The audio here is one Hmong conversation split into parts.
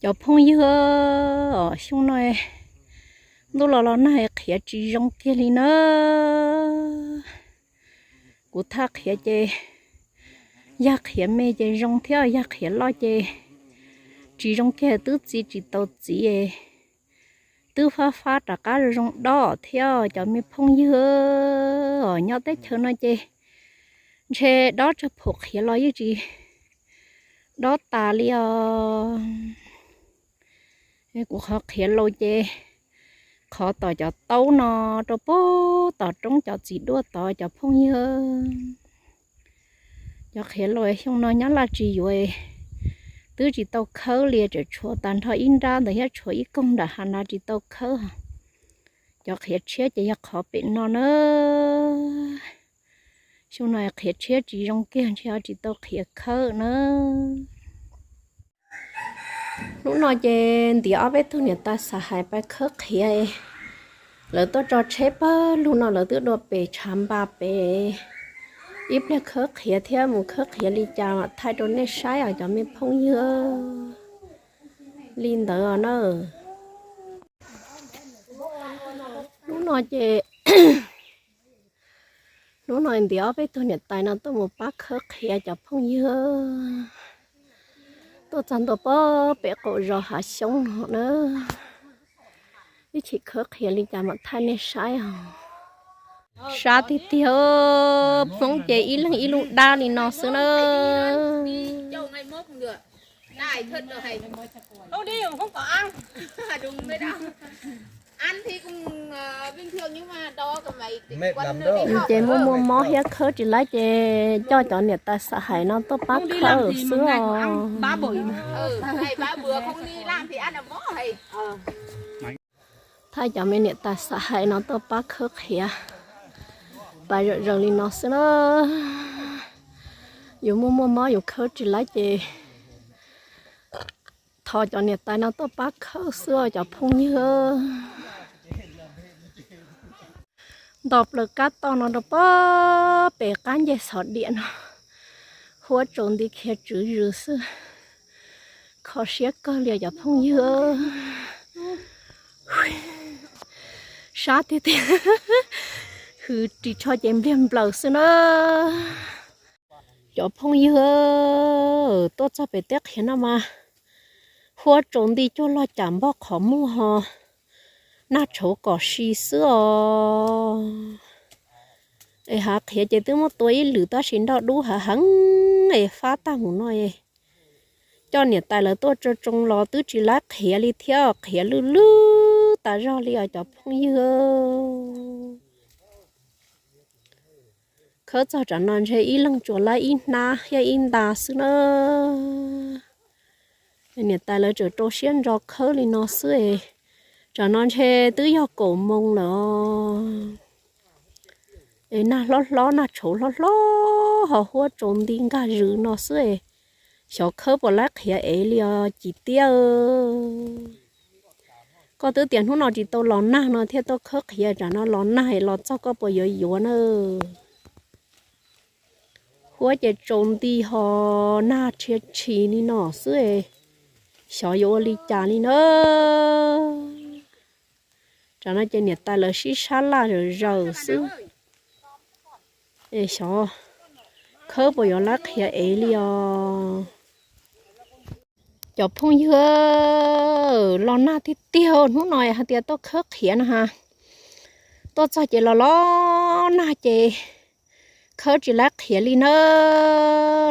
Cov phooj ywg, xyoo no ntuj los los nag qhiav tsis zoo kiag li na. Kuv thaj qhiav ces yog qhiav me ces zoo thiab, yog qhiav loj ces tsis zoo kiag, twb txi tsis tau txiv, twb fab fab rov qab zoo dob thiab. Cov me phooj ywg, nyob teb chaws no ces ntshe dob tsawg phaum qhiav los yeej tsis dob tas li os. Kuv qhov qhiav laus ces qhov tom cov taub no rau puag tom roob cov txiv duaj tod cov phooj ywg. Cov qhiav laus xyoo no nyob laj tsis yuav, twb tsis tau khawb li, tseem tshuav tag nrho ib nrab ntawd thiab tshuav ib koog nram hav na tsis tau khawb. Cov qhiav tshiab ces yog qhov pem no na. Xyoo no qhiav tshiab tsis zoo kiag, ntshe tsis tau qhiav khawb na. Hnub no ces ntiav ob peb tug niam tais Xam Hais pais khawb qhiav. Lawv tuaj tso tsheb pawg lug no, lawv twb dua pem tshav npas pem. Ib pliag khawb qhiav thiab mus khawb qhiav li cas mam thaij rau nej saib os cov me phooj ywg. Li ntawd os na. Hnub no ces, hnub no ntiav ob peb tug niam tais no tuaj mus pab khawb qhiav cov phooj ywg. Tuaj txog ntua pem, pem qaum zos Hav Xyoob no na. Ib chim khawb qhiav li cas mam thaij nej saib os. Sab tiag tiag, Hmoob ces ib leeg ib lub dab li no xwb na. Ces muaj muaj mob thiab khawb tsis laib ces coj cov niam tais Xam Hais no tuaj pab khawb xwb os. Thaij cov me niam tais Xam Hais no tuaj pab khawb qhiav, pais zom zaws li no xwb na. Yus muaj muaj mob yus khawb tsis laib ces thov cov niam tais no tuaj pab khawb xwb os cov phooj ywg. Nto plaws kab toj no rau pem qab ncej xov diam no, huab tsaus nti khiav tswv zws xwb. Kho siab kawg li cov phooj ywg. Sab tiag tiag, hws ris tsho ces npliag nplaws xwb na. Cov phooj ywg, tuaj txog pem teb qhiav no mas huab tsaus nti cuag log cam npog qhov muag ho nag tshauv kom si xwb os. Es hav qhiav ces twb muab tua ib lwm tab sis nroj dub hav heev es fab tag mus no es coj niam tais lawv tuaj tsoo tsoo los twb tsis laib qhiav li thiab, qhiav lwj lwj tas zog li os cov phooj ywg. Khawb txog tsam no ntshe ib leeg tsuas laib ib hnab thiab ib nta xwb na. Niam tais lawv tseem rau siab ntso khawb li no xwb es, tsam no ntshe twb yog kaum moos lawm os. Es nag hlob hlob, nag tshauv hlob hlob ho huab tsaus nti nkag zws no xwb es, xyov khawb puas laib qhiav ev li os cim tiab. Koj twb tias hnub no tsis tau los nag no thiaj tuaj khawb qhiav, tsam no los nag es los txog koj puas yuav yuav na. Huab ces tsaus nti ho nag rhia tshis li no xwb es, xyov yuav ua li cas li na. Tsam no ces niam tais lawv sib sab laj zawm zaws xwb es xyov khawb puas yuav laib qhiav ev li os. Cov phooj ywg, los nag tiag tiag, hnub no hais tias tuaj khawb qhiav no ha. Tuaj txog ces los los nag ces khawb tsis laib qhiav li na.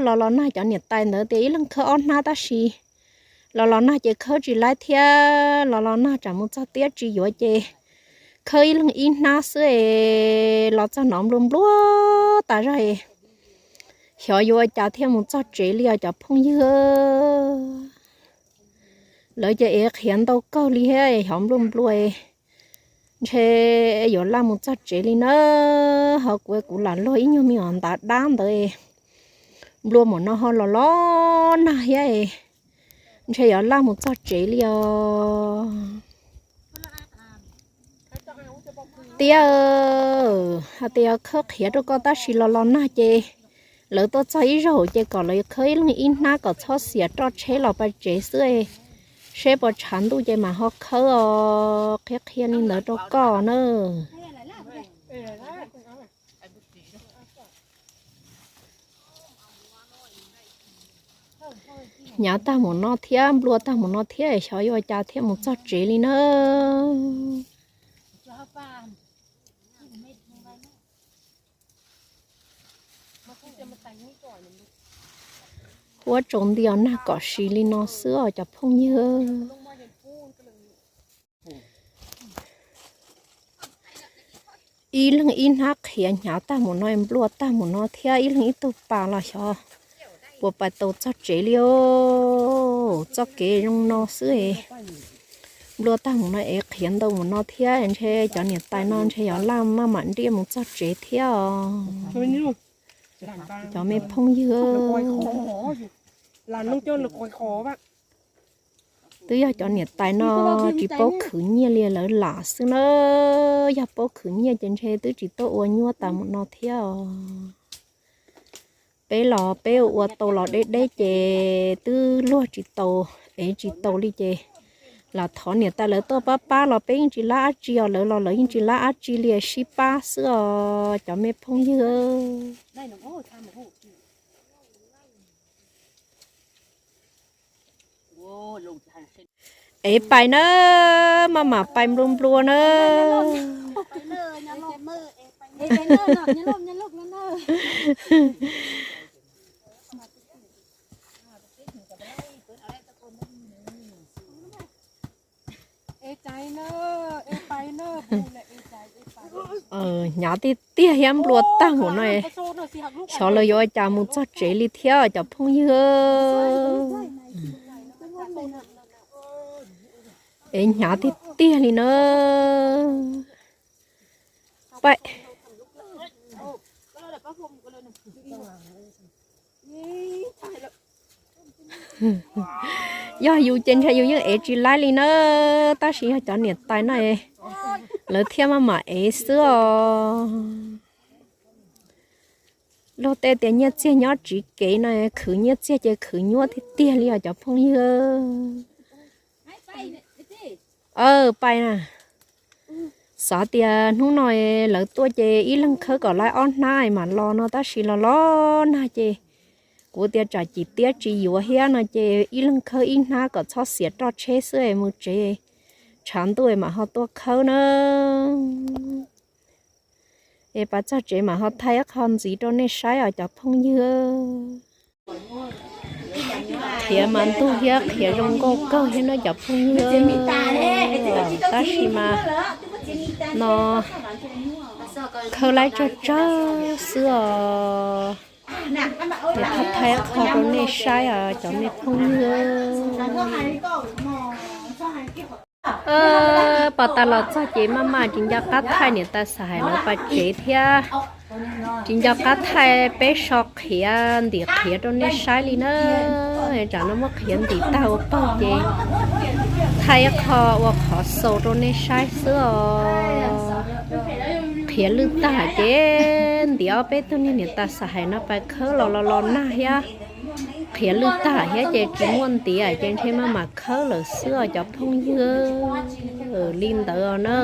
Los los nag cov niam tais ntawd tias ib leeg khawb ob hnab tab sis los los nag ces khawb tsis laib thiab, los los nag tsam mus txog tiab tsis yuav ces khawb ib leeg ib hnab xwb es los txog no nplua nplua tas zog es xyov yuav ua cas thiaj mus txog tsev li os cov phooj ywg. Lawv ces ev qhiav ntau kawg li thiab xyov nplua nplua es ntshe yuav laj mus txog tsev li na. Ho kuv, kuv lam luag ib nyuag me os ntav dab ntawd es nplua mam no ho los los nag thiab es ntshe yuav laj mus txog tsev li os. Tiab, hais tias yuav khawb qhiav rau koj tab sis los los nag ces lawv tuaj txog ib zaug ces kom lawv khawb ib leeg ib hnab kom txhob xiam roj tsheb los pais tsev xwb. Seb puas tshav ntuj ces mam ho khawb os, qhia qhia li ntawd rau koj na. Hnyav tag mus no thiab nplua tag mus no thiab, xyov yuav ua cas thiaj mus txog tsev li na. Huab tsaus nti os, nag kom si li no xwb os cov phooj ywg. Ib leeg ib hnab qhiav, hnyav tag mus no, nplua tag mus no thiab, ib leeg ib tug pas los xyov puas pais tau txog tsev li os. Txoj kev zoo no xwb es nplua tag mus no es qhiav ntau mus no thiab, ntshe cov niam tais no ntshe yuav laj maj mam nriaj mus txog tsev thiab os cov me phooj ywg. Twb yog cov niam tais no tsis paub khwv nyiaj li lawv lam xwb na. Yog paub khwv nyiaj ces ntshe twb tsis tuaj ua nyuaj tas mus no thiab os. Peb los peb ua tau los deb deb ces twb luag tsis tau, ev tsis tau li ces lam thov niam tais lawv tuaj pab pab los peb yeej tsis lab dab tsi os, lawv los lawv yeej tsis lab dab tsi li, sib pab xwb os cov me phooj ywg. Ev pais na, maj mam pais nplua nplua na. Hnyav tiag tiag thiab nplua tag mus no, xyov lawv yuav ua cas mus txog tsev li thiab cov phooj ywg. Es hnyav tiag tiag li na. Pais. Yog yus ces ntshe yus yeej ev tsis laib li na, tab sis yog cov niam tais no lawv thiaj maj mam ev xwb os. Luag tej tias nyiaj txiag nyob tsiv kev no, khwv nyiaj txiag ces khwv nyuaj tiag tiag li os cov phooj ywg. Aw, pais na. Xav tias hnub no lawv tuaj ces ib leeg khawb kom laib ob hnab mam los no, tab sis los los nag ces kuv tias tsam cim tiab tsis yuav thiab no ces ib leeg khawb ib hnab kom txhob xiav roj tsheb xwb es mus tsev, tshav ntuj es mam ho tuaj khawb na. Es pais txog tsev mam ho thaij ib qho ntxiv rau nej saib os cov phooj ywg. Qhiav mas ntug thiab qhiav zoo nkauj kawg thiab no cov phooj ywg, tab sis mas no khawb laib tsawg tsawg xwb os. Es thaij thaij qho rau nej saib os cov me phooj ywg. Pais tas los txog ces maj mam tsis nco qab thaij niam tais Xab Hais lawv pais tsev thiab tsis nco qab thaij peb so qhiav ntim qhiav rau nej saib li na. Tsam no muab qhiav ntim tag ua paug ces thaij ib qho ua qhov xaus rau nej saib xwb os. Qhiav lwj tag ces ntim ob peb tug niag niam tais Xab Hais no pais khawb los los los nag thiab. Qhiav lwj tag thiab ces tsis muaj ntiav ces ntshe maj mam khawb lawm xwb os cov phooj ywg. Li ntawd os na.